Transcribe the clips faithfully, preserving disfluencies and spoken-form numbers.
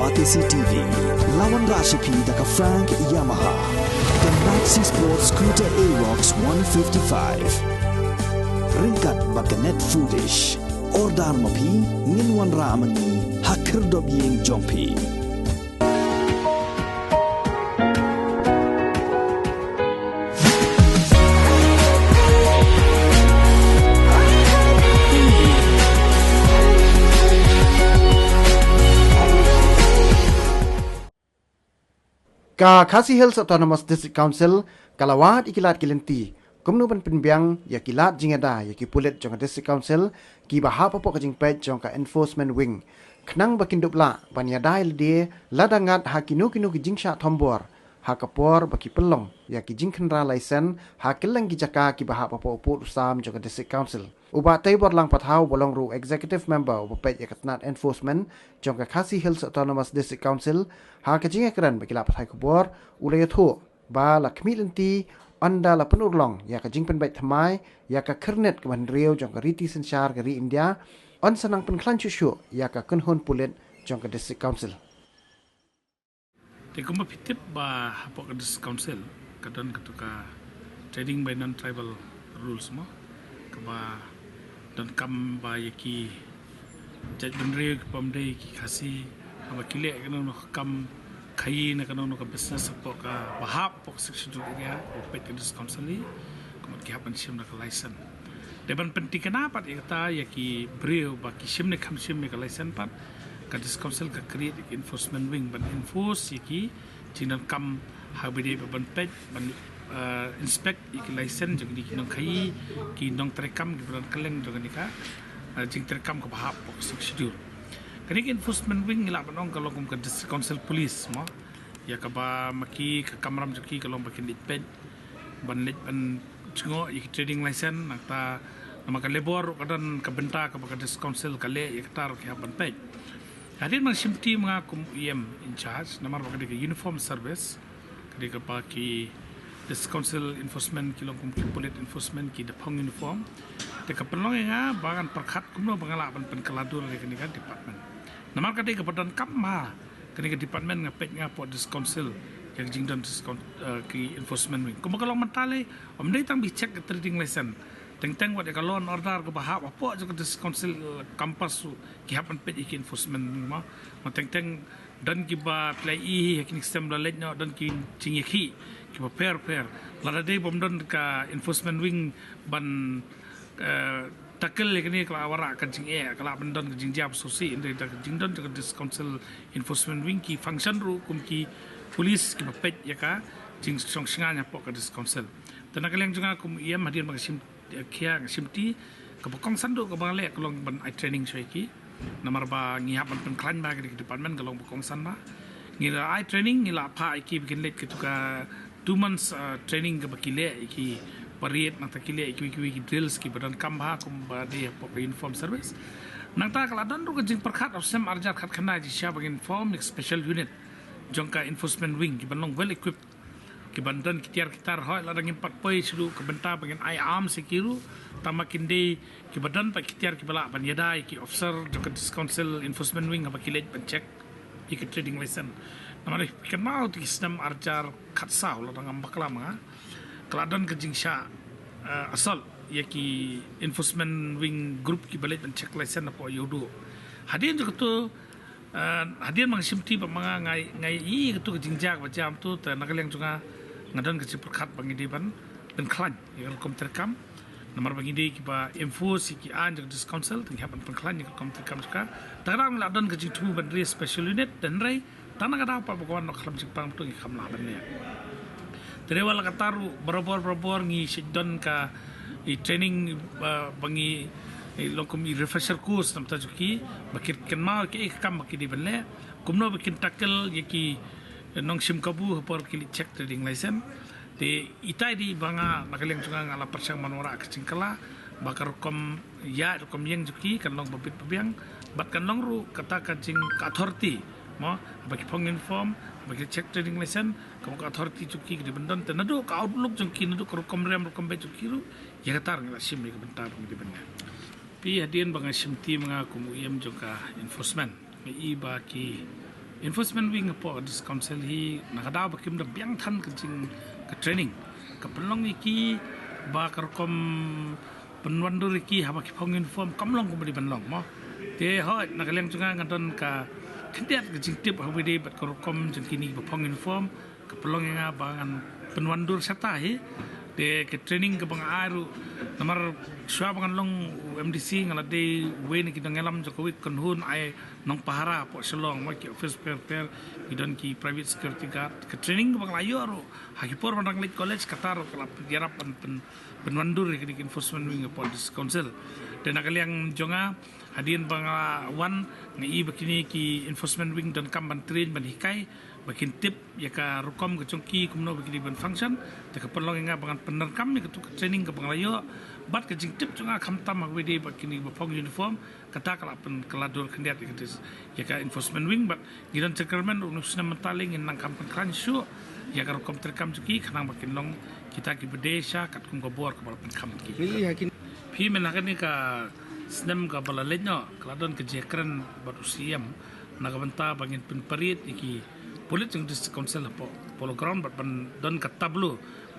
Batesi T V, la wanrah sha phi da ka Frank Yamaha. Ka Maxi Sport Scooter Aerox one fifty-five. Ryngkat bad ka Net Foodish. Order ma phi, ngin wanrah ma ngi ha khyrdop ïing jong phi. Ka Khasi Hills Autonomous District Council ka la wad ïa ki lad ki lynti kumno ban pynbiang ïa ki lad jingïada ïa ki pulit jong ka District Council kiba hap hapoh ka jingpeit jong ka Enforcement Wing, khnang ba kin dup lah ban ïada ïa lade lada ngat ha kino kino ki jingshah thombor ha ka por ba ki pynlong ïa ki jingkhynra laisen ha kylleng ki jaka kiba hap hapoh u pud u sam jong ka District Council. U Bah Teibor Lang Pathaw, uba long ruh Executive Member uba peit ïa ka tnat enforcement jong ka Khasi Hills Autonomous District Council, ha ka jingïakren bad ki lad pathai khubor, u la ïathuh ba la khmih lynti ynda la pynurlong ïa ka jingpynbeit thymmai ïa ka khyrnit kaba hynriew jong ka riti synshar ka ri India, yn sa nang pynkhlaiñ shuh shuh ïa ka kynhun pulit jong ka District Council. Te kumba phi tip ba hapoh ka District Council ka don katu ka trading by non-tribal rules mo, kaba donkam ba ïa ki jaitbynriew kibym dei ki Khasi haba ki leh kano kano ka kam khaïi ne kano kano ka business hapoh kaba hap hapoh ka Sixth Schedule area, ba peit ka District Council hi, kumno ki hap ban shim da ka license. Dei ban pynthikna pat ïa kata ïa ki briew ba ki shim ne kham shim ïa ka license pat, ka District Council ka create ïa ki enforcement wing ban enforce ïa ki jingdonkam ha ba dei ban peit, ban eh, inspect ïa ki license jong ki nongkhaïi, ki nongtrei kam kiba don kylleng jong kane ka eh, jingtrei kam kaba hap hapoh ka Sixth Schedule. Kane ka enforcement wing ngi lah ban ong ka long kum ka District Council Police mo. Ïa kaba ma ki ka kamram jong ki ka long ba kin leit peit, ban leit ban jngoh ïa ki trading license, nangta namar ka labor ruh ka don ka bynta kaba ka District Council ka leh, ïa kata ruh ki hap ban peit. Hadien ba nga shimti ma nga kum u E M in charge, namar ba ka dei ka uniform service, ka dei kaba ki District Council enforcement ki long kum ki pulit enforcement ki da phong uniform. Te ka pynlong ïa nga ba ngan pyrkhat kumno ba nga lah ban pynkylla dur ïa kane ka department. Namar ka dei kaba donkam ma kane ka department, nga peit nga hapoh District Council, ïa ka jingdon District Coun-, eh, ki enforcement wing. Kumba ka long mynta lei, ym dei tang ba check ka trading license. Teng teng wat ïa ka law and order kaba hap hapoh jong ka District Council, eh, campus ruh ki hap ban peit ïa ki enforcement wing mo. Mo teng teng don kiba pynlait ïa kine ki stem la leit noh, don ki jingïakhih kiba pher pher. Lada dei bym don ka enforcement wing ban eh, tackle ïa kane ka la wanrah ka jingeh, ka la ban don ka jingjia ba sngewsih, hynrei da ka jingdon jong ka District Council enforcement wing ki function ruh kum ki police kiba peit ïa ka jingshong shngaiñ hapoh ka District Council. Te na ka liang jong nga kum E M hadien ba nga shim, eh, khia nga shimti, kaba kongsan duh kaba nga leh ka long ban ai training shuwa ïa ki. Namar ba ngi hap ban pynkhlaiñ ba ka dei ka department ka long ba kongsan ba ngi la ai training, ngi la phah ïa ki ba kin leit katu ka two months, uh, training kaba ki leh ïa ki parade, nangta ki leh ïa kiwei kiwei ki drills kiba donkam ba kumba dei hapoh ka uniform service. Nangta ka la don ruh ka jingpyrkhat ha u snem arhajar khatkhyndai jingshisha ba ngin form ïa ka special unit jong ka enforcement wing kiban long well equipped, kiban don ki tiar ki tar, hooid lada ngim pat poi shuh ka bynta ba ngin ai arms ïa ki ruh, tangba kin dei kiba don pat ki tiar kiba lah ban ïada ïa ki officer jong ka District Council enforcement wing haba ki leit ban check ïa ki trading license. Namar phi kynmaw te ki snem arhajar khatsaw lada ngam bakla ma nga, ka la don ka jingshah, eh, assault ïa ki enforcement wing group kiba leit ban check license hapoh Ïewduh. Hadien jong katu, eh, hadien ba nga shimti bad ma nga, nga ïohi ïa katu ka jingjia kaba jia kumtu, te na ka liang jong nga nga don ka jingpyrkhat ba ngi dei ban pynkhlaiñ ïa ka rukom treikam. Namar ba ngi dei kiba enforce ïa ki aiñ jong ka District Council, te ngi hap ban pynkhlaiñ ïa ka rukom treikam jong ka. Te ka daw ngi la don ka jingthmu ban ri special unit, te hynrei tang na ka daw pat ba ka wan noh ka khlam jingpang to ngi kham lah ban leh. Te dei wat la katta ruh barabor barabor ngi shu don ka i training, ba, ba ngi i long kum i refresher course na ka bynta jong ki, ba kin kynmaw ïa kaei ka kam ba ki dei ban leh, kumno ba kin tackle ïa ki nongshim kabu ha por ki leit check trading license. Te itai dei ba nga na ka liang jong nga nga la pyrshang ban wanrah ka jingkylla ba ka rukom ïaid rukom ïeng jong ki kan long ba bit ba biang, bad kan long ruh kata ka jing ka authority mo, ba ki phong uniform, ba ki check trading license, ka authority jong ki ka dei ban don, te naduh ka outlook jong ki, naduh ka rukom rem rukom beit jong ki ruh, ïa kata ruh ngi la shim ïa ka bynta ba ngi dei ban leh. Phi, hadien ba nga shimti ma nga kum u E M jong ka enforcement, nga i ba ki Enforcement wing hapoh District Council hi na ka daw ba kim da biang than ka jing ka training ka pynlong ïa ki ba ka rukom pynwandur ïa ki haba ki phong uniform kam long kumba dei ban long mo. Te hoi na ka liang jong nga nga don ka khyndiat ka jingtip haba dei bad ka rukom jong kine ba phong uniform ka pynlong ïa nga ba ngan pynwandur shata hi. Te ka training kaba nga ai ruh namar shuwa ba ngan long u M D C nga la dei uwei na ki nongïalam jong ka wei ka kynhun ai nongpahara hapoh Shillong mo, ki office bearer, ki don ki private security guard. Ka training kaba nga la ïoh ruh ha ki por ban dang leit college kata ruh ka la ïarap ban pyn pynwandur ïa kane ka enforcement wing hapoh District Council. Te na ka liang jong nga hadien ba nga wan nga i ba kine ki enforcement wing donkam ban train ban hikai ba kin tip ïa ka rukom ka jong ki kumno ba ki dei ban function. Te ka pynlong ïa nga ba ngan pyndonkam ïa katu ka training kaba nga la ïoh bad ka jingtip jong nga khamtam ha kaba dei ba kine ba phong uniform kata ka la pynkylla dur khyndiat ïa ka dis ïa ka enforcement wing bad ngi don jingkyrmen ruh u snem mynta lei ngin nang kham pynkhlaiñ shuh ïa ka rukom treikam jong ki khnang ba kin long kita kiba dei sha katkum ka bor kaba la pynkham ki. Phi mynta kane ka snem kaba la leit noh ka la don ka jingkren bad u C M na ka bynta ba ngin pynparit ïa ki pulit jong District Council hapoh Polo Ground bad ban don ka tableau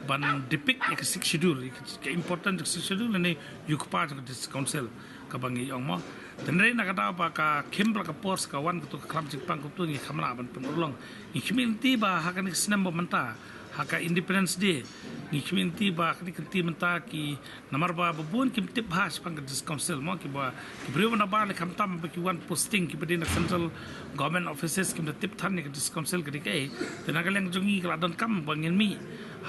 ban depict ïa ka Sixth Schedule, ïa ka important jong Sixth Schedule ne ïa u kpa jong District Council kaba ngi ong mo. Tynrai na ka daw ba ka khim bad ka por sa ka wan katu ka khlam jingpang katu ngi kham lah ban pynurlong. Ngi khmih lynti ba ha kane ka snem ba mynta ha ka Independence Day ngi khmih lynti ba kane ka lynti mynta ki namar ba ba bun kim tip bha shaphang ka District Council mo, kiba ki briew na ba le khamtam ba ki wan posting kiba dei na central government offices kim da tip than ïa ka District Council ka dei kaei. Te na ka liang jong ngi ka la donkam ba ngin mih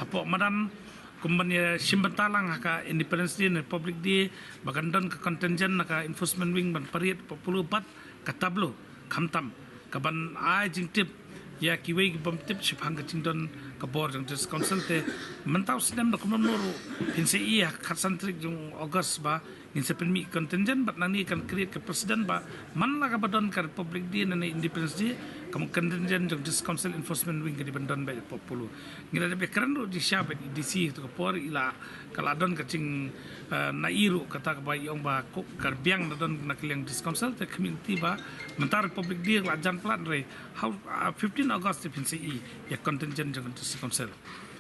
hapoh madan kumban ïa shim bynta lang ha ka Independence Day ne Republic Day ba kan don ka contingent na ka enforcement wing ban parit hapoh Polo bad ka tableau khamtam kaban ai jingtip ïa kiwei ki bym tip shaphang ka jingdon ka bor jong District Council. Te mynta u snem da kumno kumno ruh phin sa i ha ka khatsan tarik jong August ba ngin sa pynmih contingent bad nangne kan create ka precedent ba man la kaba don ka Republic Day ne Independence Day ka contingent jong District Council enforcement wing ka dei ban don beit hapoh Polo. Ngi la dep ïakren ruh jingshisha bad i D C ha katu ka por i la ka la don ka jing eh, na i ruh kata kaba i ong ba ka biang na don na ka liang District Council te khmih lynti ba mynta Republic Day ka la jan palat re ha u, ah, fifteen August te phin sa i ïa contingent jong District Council.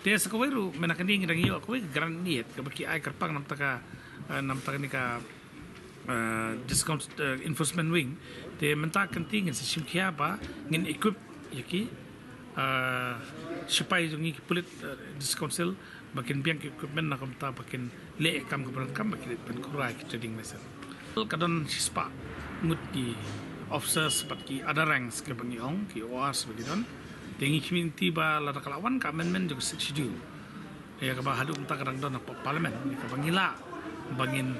Te sa kawei ruh mynta kane ngi dang ïoh kawei ka grant ne kaba ki ai kyrpang na ka bynta ka, eh, na ka bynta kane ka eh, District Council, eh, enforcement wing. Te mynta ka lynti ngin sa shim khia ba ngin equip ïa ki, eh, sipai jong ngi ki pulit, eh, District Council ba kin biang ki equipment na ka bynta ba kin leh ïa ka kam kaba donkam ba kin leit pynkhura ïa ki trading license. Ka don shispah ngut ki officers bad ki other ranks kiba ngi ong ki O Rs ba ki don. Te ngi khmih lynti ba lada ka la wan ka amendment jong ka Sixth Schedule ïa kaba haduh mynta ka dang don hapoh Parliament ïa kaba ngi lah ba ngin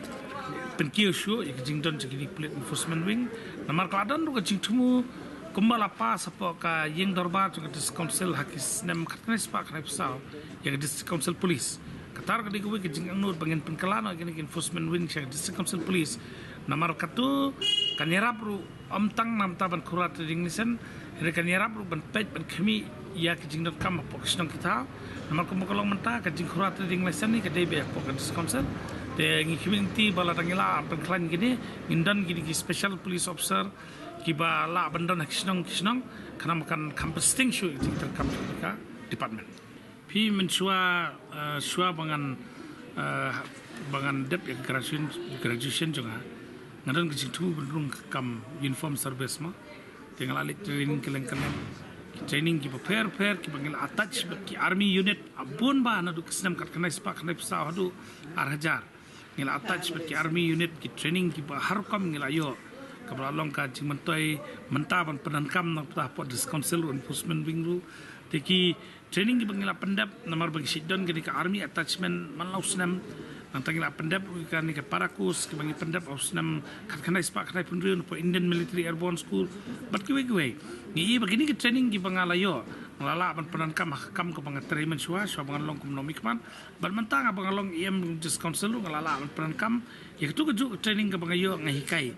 pynkiew shuh ïa ka jingdon jong kine ki pulit enforcement wing. Namar ka la don ruh ka jingthmu kumba la pass hapoh ka ïing dorbar jong ka District Council ha ki snem khatkhyndai spah khyndaiphew saw ïa ka District Council Police. Kata ruh ka dei kawei ka jingangnud ba ngin pynkylla noh ïa kine ki enforcement wing sha ka District Council Police. Namar katu kan ïarap ruh ym tang na ka bynta ban khura trading license, hynrei kan ïarap ruh ban peit ban khmih ïa ka jingdonkam hapoh ka shnong ki thaw. Namar kumba ka long mynta ka jingkhura trading license ne ka dei beit hapoh ka District Council. Te ngi khmih lynti ba lada ngi lah ban pynkhlaiñ kine ngin don kine ki special police officer kiba lah ban don ha ki shnong ki shnong khnang ba kan kham pynsting shuh ïa ka jingdonkam jong ka department. Phi mynshuwa, eh, shuwa ba ngan, eh, ba ngan dep ïa ka graduation, graduation jong nga. Nga don ka jingthmu ban rung ka kam uniform service mo. Te nga la leit training kylleng kylleng. Ki training kiba pher pher kiba ngi la attach bad ki army unit. Bun ba naduh ka snem khatkhyndai spah khyndaiphew saw haduh ar hajar. Ngi la attach bad ki army unit ki training kiba har rukom ngi la ïoh. Kaba la long ka jingmyntoi mynta ban pyndonkam na ka bynta hapoh District Council ruh enforcement wing ruh. Te ki training kiba ngi la pyndep namar ba ngi shait don kane ka army attachment man la u snem. Nangta ngi la pyndep ruh kane ka para course kiba ngi pyndep ha u snem khatkhyndai spah khyndaiphew hynriew napoh Indian Military Airborne School bad kiwei kiwei. Ngi i ba kine ki training kiba nga la ïoh nga la lah ban pyndonkam ha ka kam kaba nga trei mynshuwa shuwa ba ngan long kum u nongmihkhmat. Bad mynta nga ba nga long E M District Council ruh nga la lah ban pyndonkam ïa katu kajuh ka training kaba nga ïoh nga hikai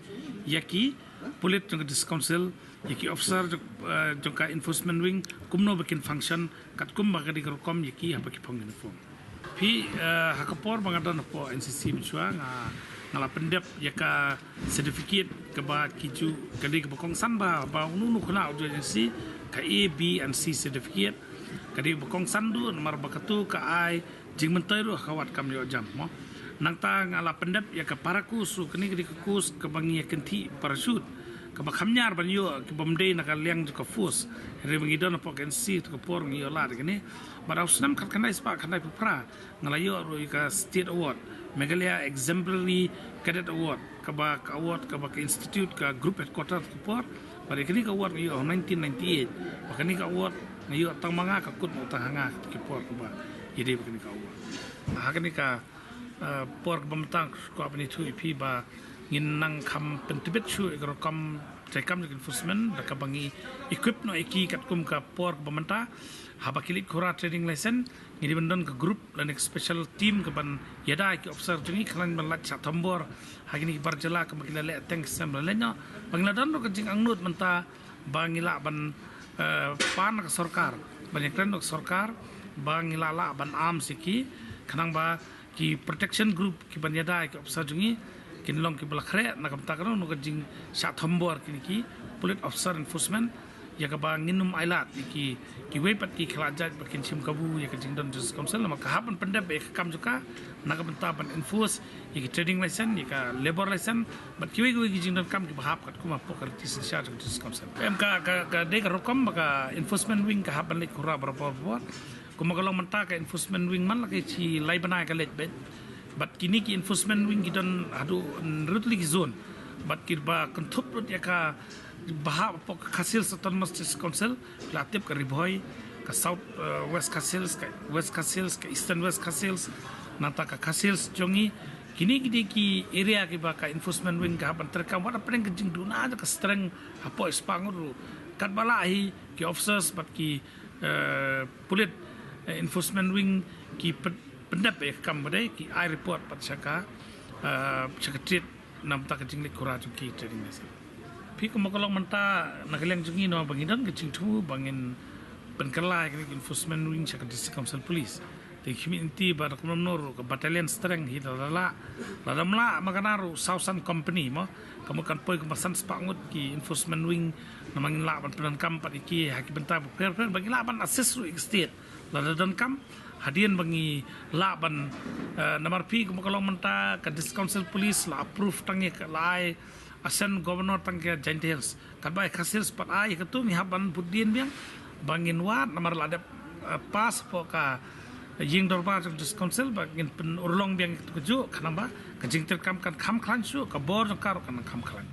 ïa ki pulit jong ka District Council, ïa ki officer jong, eh, jong ka enforcement wing kumno ba kin function katkum ba ka dei ka rukom ïa ki haba ki phong uniform. Phi, eh, ha ka por ba nga don hapoh N C C mynshuwa nga, nga la pyndep ïa ka certificate Kaba ki ju ka dei kaba kongsan ba ba unu nu khuna u join si ka A B and C certificate. Ka dei kaba kongsan du namar ba katu ka ai jingmyntoi ruh ka wat kam ïoh jam mo. Nangta nga la pyndep ïa ka paraku su kani ka dei ka kus kaba ngi ïa kynthih parachute kaba kham ñiar ban ïoh kaba mdei na ka liang ju ka force. Re ba ngi don hapoh ka N C tu ka por ngi ïoh lad kani. Ba dau snem khat khandai spah khandai phew phra nga la ïoh ruh ïa ka State Award, Meghalaya Exemplary Cadet Award, kaba ka award kaba ka institute ka group headquarter ka por. Ba dei kani ka award nga ïoh nineteen ninety-eight. Ba kani ka award nga ïoh tang ma nga ka kut ma tang ha nga ki por kaba ïa dei ba kani ka award. Ha kani ka por kaba mynta ko ba ni thu ïa phi ba ngin nang kham pyntbit shuh ïa ka rukom treikam jong enforcement da kaba ngi equip noh ïa ki katkum ka por kaba mynta. Haba ki leit khura trading license ngi dei ban don ka group lane ka special team kaban ïada ïa ki officer jong ngi khlaiñ ban lait sha thombor ha kini ki bar jylla kaba ki la leh teng ki snem la leh noh. Ba ngi la don ruh ka jingangnud mynta ba ngi lah ban pan ka sorkar ban ïakren ka sorkar ba ngi lah lah ban am siki khnang ba ki protection group ki ban ïada ïa ki officer jong ngi kin long ki ba la khreh na ka bynta ka no ka jingshah thombor kini ki police officer enforcement ïa kaba ngin ym ailad ïa ki kiwei pat ki khlajait ba kin shim kabu ïa ka jingdon District Council namar ka hap ban pyndep ïa ka kam jong ka na ka bynta ban enforce ïa ki trading license ïa ka labour license bad kiwei kiwei ki jingdon kam ki ba hap katkum hapoh ka riti synshar jong District Council. Em ka ka ka dei ka rukom ba ka enforcement wing ka hap ban leit khura barabor barabor. Kumba ka long mynta ka enforcement wing man la ka shi lai bnai ka leit beit. Bad kini ki enforcement wing ki don haduh ruh tylli ki zone. Bad ki ba kynthup ruh ïa ka ba hap hapoh ka Khasi Hills Autonomous District Council la tip ka Ri Bhoi ka South West Khasi Hills ka West Khasi Hills ka Eastern West Khasi Hills nangta ka Khasi Hills jong ngi. Kini ki dei ki area ki ba ka enforcement wing ka hap ban treikam wat hapdeng ka jingduna jong ka strength hapoh spah ngut ruh. Katba lah hi ki officers bad ki police enforcement wing ki pyndep ïa ka kam ba dei ki ai report pat sha ka sha ka trade na bynta ka jingleit khura jong ki trading license. Phi kumba ka long mynta na ka liang jong ngi no ba ngi don ka jingthmu ba ngin pynkylla ïa ka enforcement wing sha ka District Council Police. Te khmih nti ba da kumno ruh ka battalion strength hi da la la la dam la ma ka na ruh saw san company mo. Ka mut kan poi kumba san spah ngut ki enforcement wing namar ngin lah ban pyndonkam pat ïa ki ha ki bynta ba pher pher ba ngin lah ban assist ruh ïa ki state. Lada donkam hadien ba ngi lah ban namar phi kumba ka long mynta ka District Council Police la approve tang ïa ka la ai assent Governor tang ka Jaintia Hills. Katba ïa Khasi Hills pat ai ïa katu ngi hap ban bud dien biang ba ngin wad namar la dep pass hapoh ka ïing dorbar jong District Council ba ngin pynurlong biang ïa katu kajuh khnang ba ka jingtreikam kan kham khlaiñ shuh ka bor jong ka ruh kan kham khlaiñ.